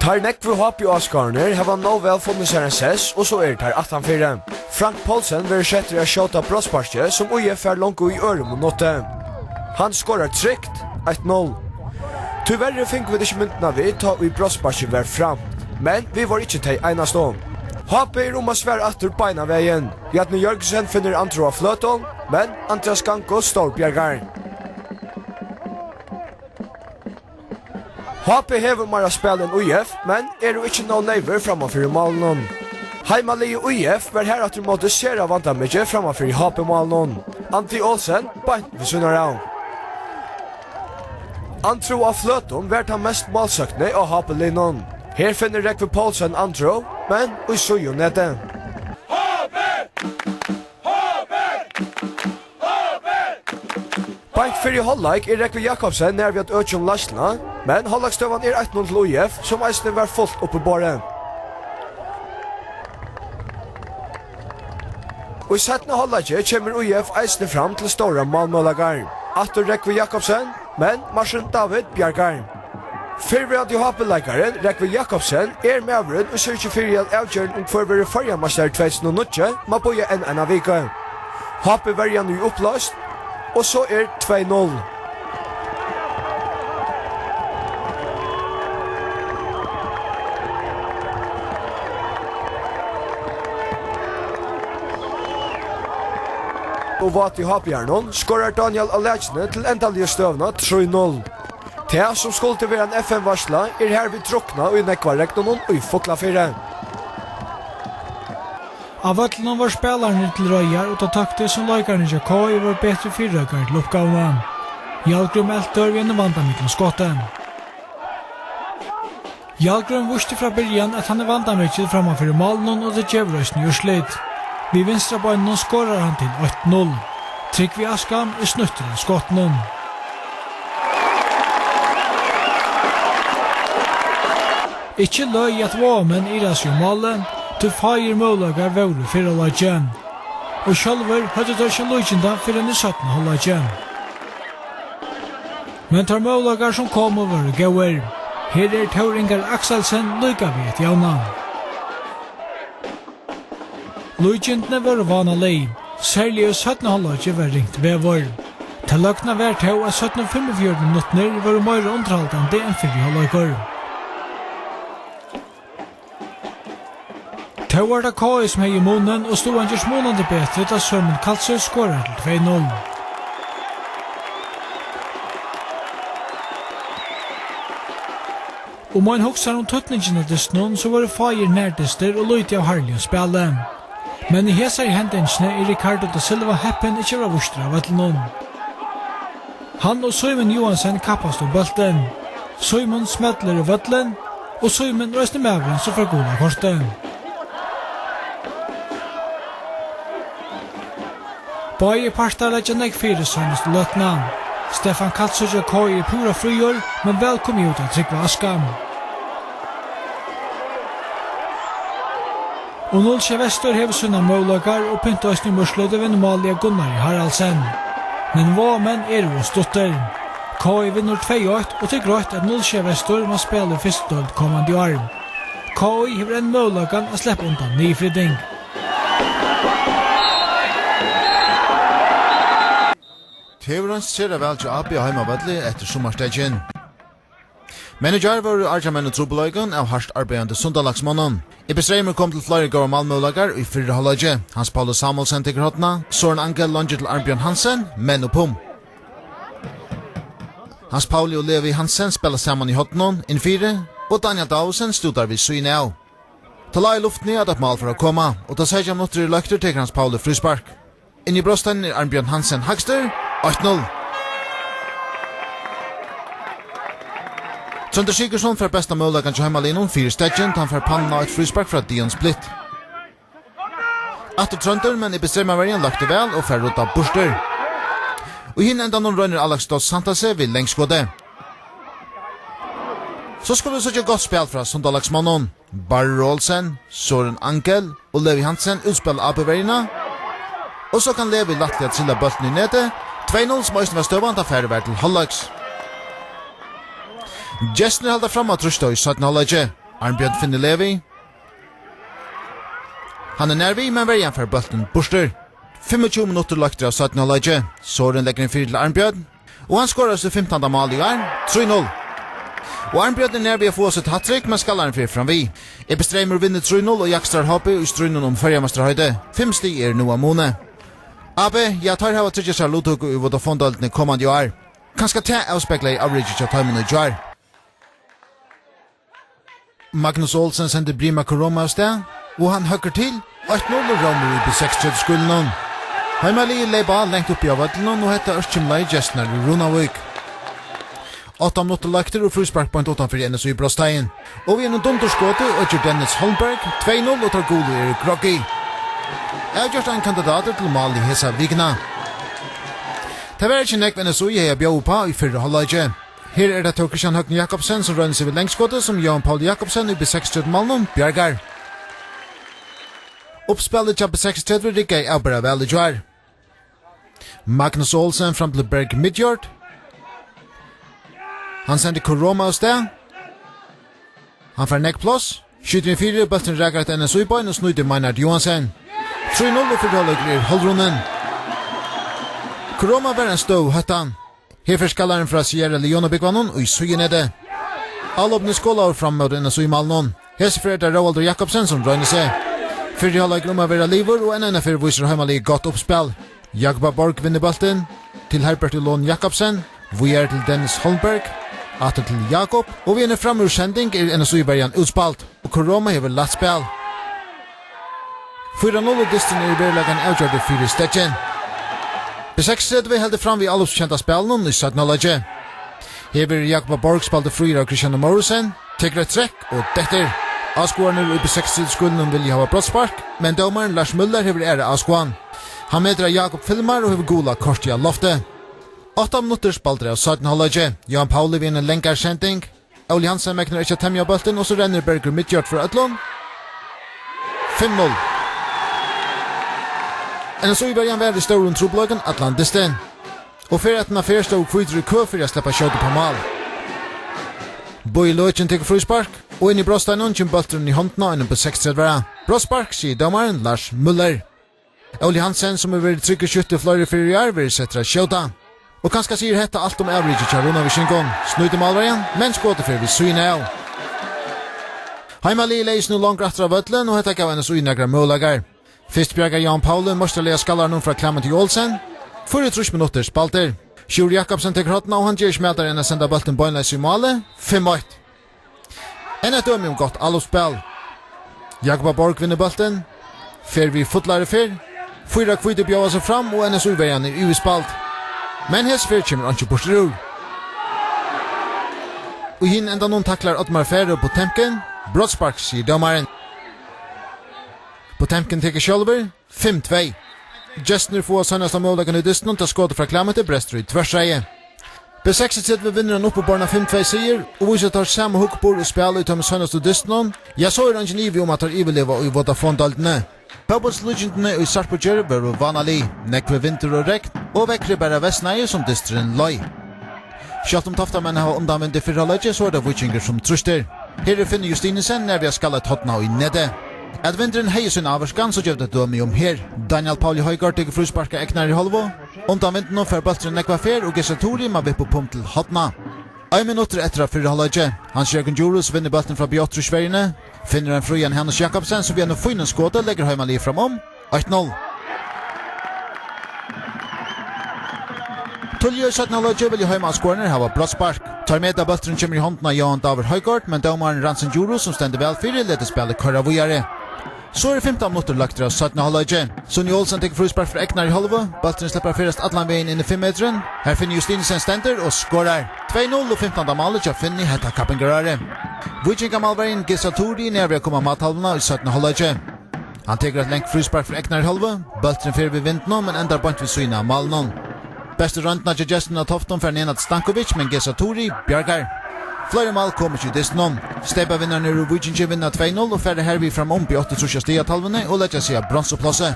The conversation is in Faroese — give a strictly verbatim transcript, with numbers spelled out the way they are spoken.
Teir nógvu H B áskoðararnir hava nú væl funnið sær ein sess, og so eru teir aftanfyri. Frank Poulsen verður settur at skjóta brotssparkið, sum ÍF fær longu í øðrum minutti. Hann skorar trygt, eitt null. Tíverri fingu vit ikki myndina við, tá ið brotssparkið var framt, men vit vóru ikki tey einastu. H B er um at svara aftur beinanvegin. Bjarni Jørgensen finnur Andro á fløtum, men Andrias Gango stórbjargar. H B hevur meira spæl enn ÍF, men eru ikki nóg neyvur frammanfyri málunum. Heimaliðið ÍF var har aftur móti sera vandamikið frammanfyri H B-málunum. Andi Olsen beint við síðuna av. Andro á fløtum var tann mest málsøkni á H B-liðnum. Her finnur Rógvi Poulsen Andro, men í síðunetið. Beint fyri hálvleik er Rógvi Jakobsen nær við at økja um leiðsluna, men hálvleiksstøðan er eitt null til ÍF, sum eisini var fult upp í borðið. Og í seinna hálvleiki kemur ÍF eisini fram til stórar málmøguleikar. Aftur Rógvi Jakobsen, men Martin David bjargar. Fyrrverandi H B-leikarin Rógvi Jakobsen er maðurin, ið syrgir fyri, at avgerðin um, hvør verður føroyameistari tvey túsund og níggju, má bíða enn eina viku. H B-verjan er uppløst, og so er tvey null. Og váti H B-arnum skorar Daniel á lakjuni til endaligu støðuna, trý null. Tað, sum skuldi vera ein F M-veitsla, er hervið druknað í nógva regninum í Fuglafirði. Á vøllinum vóru spælararnir til reiðar, og tað tóktist, sum leikararnir hjá K I vóru betri fyrireikaðir til uppgávuna. Hjalgrím eltir við einum vandamiklum skoti. Hjalgrím vísti frá byrjan, at hann er vandamikil frammanfyri málinum, og tað gevur eisini úrslit. Við vinstra beininum skorar hann til eitt null. Trygvi Askam er snýttur av skotinum. Ikki løgið, at Vágamenn ivast um málið, tí fáir møguleikar vóru í fyrra hálvleiki. Og sjálvir høvdu teir ikki líkindan fyrr enn í seinna hálvleiki. Men teir møguleikar, sum komu, vóru góðir. Her er Tór Ingar Akselsen líka við at javna. Líkindini vóru vánalig, serliga í seinna hálvleiki var ringt veður. Tað løgna var tó, at seinnu fimmogfjøruti minuttirnir vóru meira undirhaldandi enn fyrri hálvleikur. Tó var tað K I, sum hevði munin, og støðan gerst munandi betri, tá Símun Kalsoy skorar til tvey null. Um ein hugsar um týdningin av dystinum, so vóru fáir nærdystir og lítið av harðligum spæli. Men í hesari hendingini er Ricardo da Silva heppin ikki at vera vístur av vøllinum. Hann og Símun Johansen kappast um bóltin. Símun smellir í vøllin, og Símun er eisini maðurin, sum fær gula kortið. Báðir partar leggja nógv fyri seinastu løtuna. Stefan Kalsoy hjá K I er púra fríur, men væl komið út av Trygva Askam. Og null sjey Vestur hevur sínar møguleikar og pyntar eisini um úrslitið við einum máli av Gunnari Haraldsen. Men Vágamenn eru ov stuttir. K I vinnur tvey eitt, og tað er greitt, at null sjey Vestur má spæla í fyrstu deild komandi ár. K I hevur enn møguleikan at sleppa undan niðurflyting. Tað hevur roynst sera væl hjá A B á heimavølli eftir summarsteðgin. Men í gjár vóru argjamenn í trupulleikum av hart arbeiðandi Sundalagsmonnum. Ibbi Streymur kom til fleiri góðar málmøguleikar í fyrra hálvleiki. Hans Pauli Samuelsen tekur hornið, Søren Angel leingir til Arnbjørn Hansen, men upp um. Hans Pauli og Levi Hansen spæla saman í horninum, inn fyri, og Daniel Davidsen stútar við síðuna av. Tá lá í luftini, at eitt mál fór at koma, og tá seytjan minuttir eru løktir, tekur Hans Pauli fríspark. Inn í brotsteinan er Arnbjørn Hansen hægstur, eitt null. Tróndur Sigurðsson fær besta møguleikan hjá heimaliðnum fyri steðgin, tá hann fær pannuna á eitt fríspark frá Dion Splitt. Aftur Tróndur, men Ibbi Streymaverjan løkti væl og fær ruddað burtur. Og í hinum endanum roynir Alex Dodds Santase við langskoti. So skulu vit síggja gott spæl frá Sundalagsmonnum. Barro Olsen, Søren Angel og Levi Hansen útspæla A B-verjuna. Og so kann Levi lættliga trilla bóltin í netið. Tvey null, sum eisini var støðan, tá farið var til hálvleiks. Gestirnir halda fram at trýsta í seinna hálvleiki. Arnbjørn finnur leið við. Hann er nær við, men verjan fær bóltin burtur. Fimmogtjúgu minuttir leiktir av seinna hálvleiki. Sorin leggur inn fyri til Arnbjørn, og hann skorar sítt fimtanda mál í ár, trý null. Og Arnbjørn er nær við at fáa sítt hat-trick, men skallarin fer fram við. Ibbi Streymur vinnur trý null, og Jakobsdalur H B í stríðnum um føroyameistaraheitið. Fimm stig eru nú á muni. A B, ja, teir hava tryggjað sær luttøku í Vodafone-deildini komandi ár. Kanska tað avspeglaði avriðið hjá teimum í gjár. Magnus Olsen sendir Brima Koroma av stað, og hann høggur til. Eitt null og rómur í B seksogtretivu skúlanum. Heimaliðið leyp á langt uppi á vøllinum, og hetta ørkymlaði gestirnar í Runavík. Átta minuttir leiktir og fríspark beint uttan fyri N S Í Brotstein. Og við einum dundurskoti økir Dennis Holmberg tvey null, og teir gulu eru groggy. Avgjørt ein kandidatur til mál í hesa vikuna. Tað var ikki nógv N S Í hevði at bjóða uppá í fyrra hálvleiki. Her er tað tó Kristian Høgni Jakobsen, sum roynir seg við langskotið, sum Jóhan Paul Jakobsen í B seksogtretivu málnum bjargar. Uppspælið hjá B seksogtretivu riggaði avbera væl í gjár. Magnus Olsen fram til Berg Midjord. Hann sendir Koroma av stað. Hann fær nógv pláss. Skjýtur inn fyri, bólturin rakar eitt N S Í-bein og snýtir Meinhard Johansen. Trý null og fyrri hálvleikur er hálvrunnin. Koroma var ein støðuhættan. Her fer skallarin frá Sierra Leone-búgvanum í síðunetið. Álopini skolaðu fram móti N S Í-málunum. Hesa ferð er tað Róaldur Jakobsen, sum roynir seg. Fyrri hálvleikur um at vera liðugur, og enn eina ferð vísir heimaliðið gott uppspæl. Jakoba Borg vinnur bóltin til Herbert Lon Jakobsen. Víðari til Dennis Holmberg. Aftur til Jakob. Og við eini framúrsending er N S Í-verjan útspæld. Og Koroma hevur lætt spæl. Fýra null, og dysturin er í veruleikanum avgjørdur fyri steðgin. B seksogtretivu heldur fram við álopskenda spælinum í seinna hálvleiki. Her verður Jakob Borg spældur fríur av Christian Morrison, tekur eitt trekk og dettur. Áskoðararnir í B seksogtretivu skúlanum vilja hava brotsspark, men dómarin Lars Møller hevur aðra áskoðan. Hann metir, at Jakob filmar og hevur gula kortið á lofti. Átta minuttir spældir av seinna hálvleiki. Jóhan Pauli við eini langari sending. Óli Hansen megnar ikki at temja bóltin, og so rennur Bergur Midjord frá øllum. Fimm null. N S Í-verjan var í stórum trupulleikum allan dystin. Og ferð eftir ferð stóð Hvítur í kø fyri at sleppa at skjóta upp á mál. Bogi Løkin tekur fríspark, og inn í brotsteininum kemur bólturin í hondina á einum B seksogtretivu. Brotsspark, sigur dómarin Lars Møller. Óli Hansen, sum hevur verið tryggur skytti fleiri ferðir í ár, verður settur at skjóta. Og kanska sigur hetta alt um avrikið hjá Runavíkingum. Snýtir málverjan, men skotið fer við síðuna av. Heimaliðið legði seg nú longur aftur á vøllin, og hetta gav N S Í nakrar møguleikar. Fyrst bjargar Jóhan Pauli meistarliga skallaranum frá Klementi Olsen. Fýraogtrýss minuttir spældir. Sjúrður Jakobsen tekur hornið, og hann ger ikki mætari enn at senda bóltin beinleiðis í málið. Fimm eitt. Enn eitt dømi um gott álopsspæl. Jakoba Borg vinnur bóltin. Fer við fullari ferð. Fýra hvítir bjóða seg fram, og N S Í-verjan er yvirspæld. Men hesa ferð kemur einki burtur úr. Og í hinum endanum taklar Oddmar Færø Potemkin. Brotsspark, sigur dómarin. Potemkin tekur sjálvur. Fimm tvey. Gestirnir fáa seinasta møguleikan í dystinum, tá skotið frá Klementi brestur í tvørstreiði. B seksogtretivu vinnur ein uppiborna fimm tvey sigur og vísir teir sama hugburð og spæl í teimum seinastu dystunum. Ja, so er eingin ivi um, at teir yvirliva í Vodafone-deildini. Fótbóltslíkindini í Sarpugerði vóru vánalig. Nógvur vindur og regn, og veðrið bara versnaði, sum dysturin leið. Sjálvt um Toftamenn hava undanvind í fyrra leiki, so er tað Víkingur, sum trýstir. Her er Finnur Justinussen nær við at skalla eitt horn í netið. At vindurin hevði sín ávirkan, so gevur tað dømi um her. Daniel Pauli Højgaard tekur fríspark av egnari hálvu. Undan vindinum fer bólturin nógva ferð, og Gesa Turi má vippa upp um til hornið. Ein minuttur eftir av fyrra hálvleiki. Hans Jørgen Djurhuus vinnur bóltin frá B áttaogtrýss-verjuni. Finnur ein frían Hanus Jakobsen, sum við einum fínum skoti leggur heimaliðið fram um. Eitt null. Tíðliga í seinna hálvleiki vilja heimaáskoðararnir hava brotsspark. Teir meta, bólturin kemur í hondina á Jóhan David Højgaard, men dómarin Ransin Djurhuus, sum stendur væl fyri, letur spælið koyra víðari. So eru fimtan minuttir leiktir av seinna hálvleiki. Sonny Olsen tekur fríspark frá egnari hálvu. Bólturin sleppur at ferðast allan vegin inn í fimm metrin. Her Finnur Justinussen stendur og skorar. Tvey null og fimtanda málið hjá Finni hetta kappingarárið. Víkingamálverjin Gesa Turi er nær við at koma á máttalvuna í seinna hálvleiki. Hann tekur eitt langt fríspark frá egnari hálvu. Bólturin fer við vindinum, men endar beint við síðuna av málinum. Bestu royndina hjá gestunum á Toftum fær Nenad Stankovic, men Gesa Turi bjargar. Fleiri mál koma ikki í dystinum. Steypavinnarnir úr Víkingi vinna tvey null og fara hervið fram um B áttaogtrýss á stigatalvuni og leggja seg á bronsuplássi.